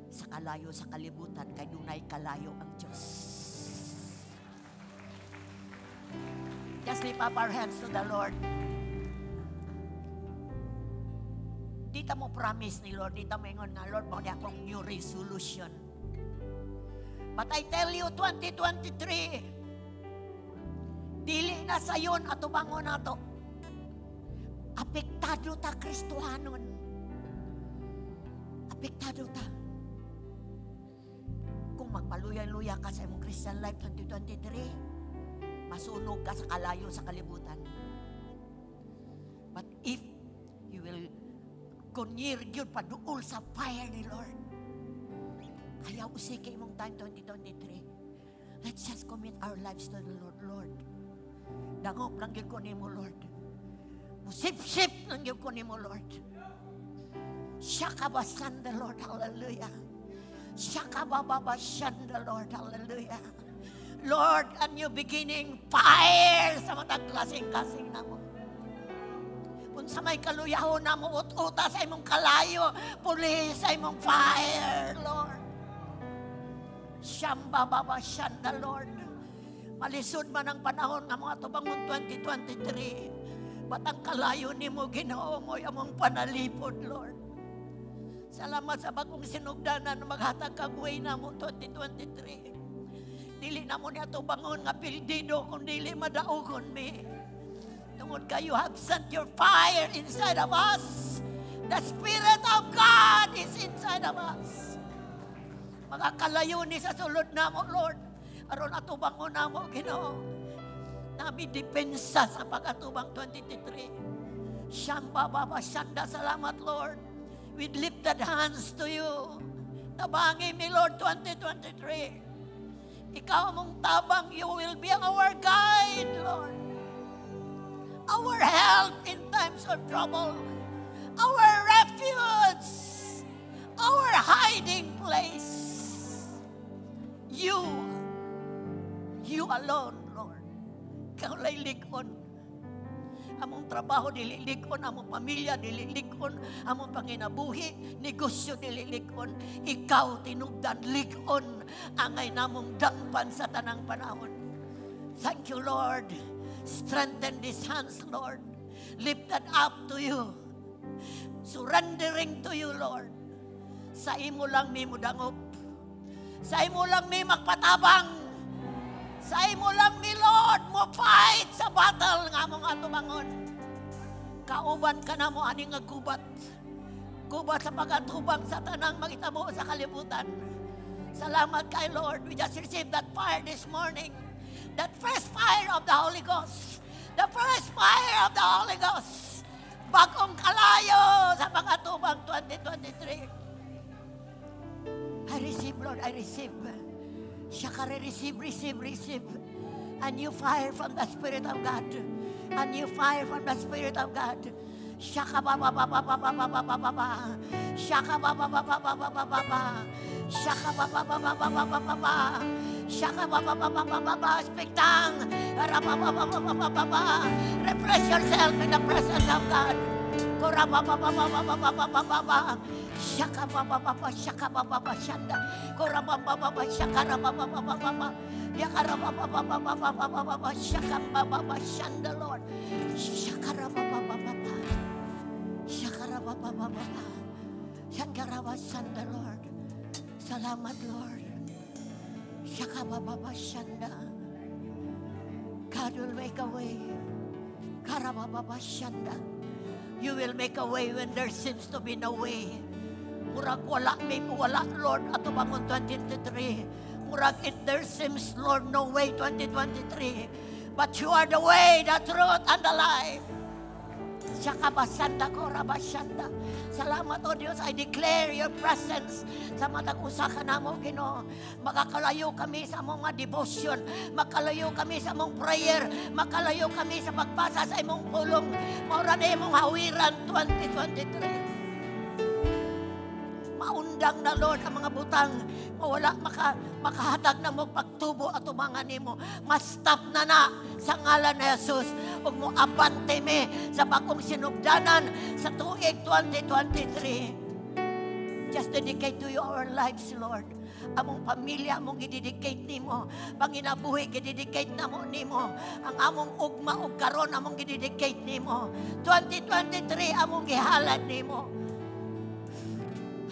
sa kalayo sa kalibutan, kay dunay kalayo ang Diyos. Just lift up our hands to the Lord. Di ta mo promise ni Lord, di ta mo ingon nga, "Lord, mao ni akong new resolution." But I tell you, 2023, dili na sayon atubangon nato. Apektado ta, Kristohanon. Apektado ta. Kung magpaluya-luya ka sa imong Christian life 2023, masunog ka sa kalayo sa kalibutan. But if you will kunyir gyud paduol sa fire ni Lord, ayaw usiki imong time 2023. Let's just commit our lives to the Lord. Lord, dangop lang gyud ko nimo, Lord. Musip-sip lang gyud ko nimo, Lord. Shakabasan the Lord, hallelujah. Shakabababasyan the Lord, hallelujah. Lord, a new beginning, fire sa matag kasing-kasing namo. Unsa may kaluyahon namo, ut-uta sa imong kalayo, puli sa imong fire, Lord. Shambababasyan the Lord. Malisod man ang panahon nga mga tubangon 2023. But ang kalayo nimo, Ginoo mo, among panalipod, Lord. Salamat sa bagong sinugdanan na maghatag kag way namo 2023. Dili na mo niya bangon nga pildido kung dili madaugon mi. Tungod kayo have sent your fire inside of us. The Spirit of God is inside of us. Mga kalayo ni sa sulod namo, Lord. Aron atubangon namo, Ginoo. Nami depensa sa pag-atubang 2023. Shamba baba shanda, salamat, Lord. With lifted hands to you. Tabangi mi, Lord, 2023. Ikaw mong tabang, you will be our guide, Lord. Our help in times of trouble. Our refuge. our hiding place. You alone, Lord. Ikaw lay lig-on. Among trabaho dili lig-on, among pamilya dili lig-on, among panginabuhi, negosyo dili lig-on. Ikaw tinubdan lig-on angay namong dangpan sa tanang panahon. Thank you, Lord. Strengthen these hands, Lord. Lift that up to you. Surrendering to you, Lord. Sa imo lang mi mudangop. Sa imo lang mi magpatabang. Sa imo lang mi, Lord, mo fight sa battle nga among atubangon. Kauban ka namo ani nga gubat. Gubat sa pag-atubang sa tanang mahitabo sa kalibutan. Salamat kay Lord. We just received that fire this morning. That first fire of the Holy Ghost. The first fire of the Holy Ghost. Bagong kalayo sa pag-atubang 2023. I receive, Lord, I receive. Siya receive, receive, receive. A new fire from the Spirit of God. A new fire from the Spirit of God. Shaka ba ba ba ba ba ba ba ba ba ba ba. Shaka ba ba ba ba ba ba ba ba ba. Shaka ba ba ba ba ba ba ba ba ba. Shaka ba ba ba ba ba ba ba. Speak tongue. Ra ba ba ba ba ba ba ba ba. Refresh yourself in the presence of God. Kora ba ba ba ba ba ba ba ba ba ba ba. Shaka ba ba ba ba shaka ba ba ba shanda. Kora ba ba ba ba shaka ra ba ba ba ba ba ba. Yakara ba ba ba ba ba ba ba ba ba ba shaka ba ba ba shanda, Lord. Shaka ra ba ba ba ba ba. Shaka ra ba ba ba ba ba. Shangara ba shanda, Lord. Salamat, Lord. Shaka ba ba ba shanda. God will make a way. Karababa shanda. You will make a way when there seems to be no way. Murag wala, may wala, Lord, ato bangon 2023. Murag it there seems, Lord, no way 2023. But you are the way, the truth, and the life. Shakabasanda ko, rabashanda. Salamat, O Diyos. I declare your presence sa matag usa ka namo, Ginoo. Makakalayo kami sa among mga devotion. Makalayo kami sa among prayer. Makalayo kami sa pagbasa sa imong pulong. Maura na imong hawiran 2023. Maundang na, Lord, ang mga butang mawala makahatag na mo pagtubo at umangan nimo. Ma-stop na na sa ngalan ni Jesus. Ug mo abante mi sa bagong sinugdanan sa tuig 2023. Just dedicate to you our lives, Lord. Among pamilya, among gidedicate nimo. Panginabuhi, gidedicate namo nimo. Ang among ugma ug karon among gidedicate nimo. 2023 among gihalad nimo.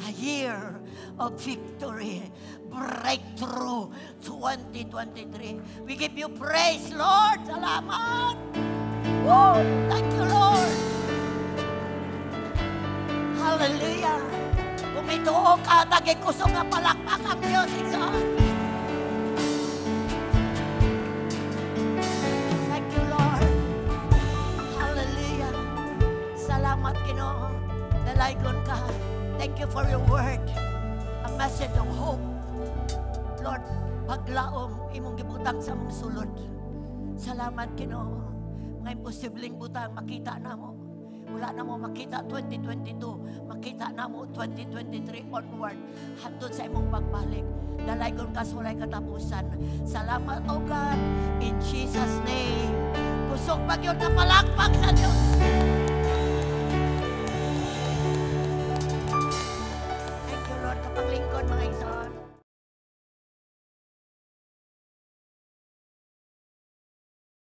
A year of victory, breakthrough 2023. We give you praise, Lord. Salamat. Woo! Thank you, Lord. Hallelujah. Kung may tuo ka, tagi kusog nga palakpak ang Diyos. Igsoon. Thank you, Lord. Hallelujah. Salamat, Ginoo. Dalaygon ka. Thank you for your word. A message of hope. Lord, paglaom imong gibutang sa among sulod. Salamat, Ginoo. Mga imposibleng butang makita namo. Wala na mo makita 2022, makita na mo 2023 onward. Hantod sa imong pagbalik. Dalaygon ka sa walay katapusan. Salamat, O God, in Jesus' name. Kusog pa gyud nga palakpak sa Diyos.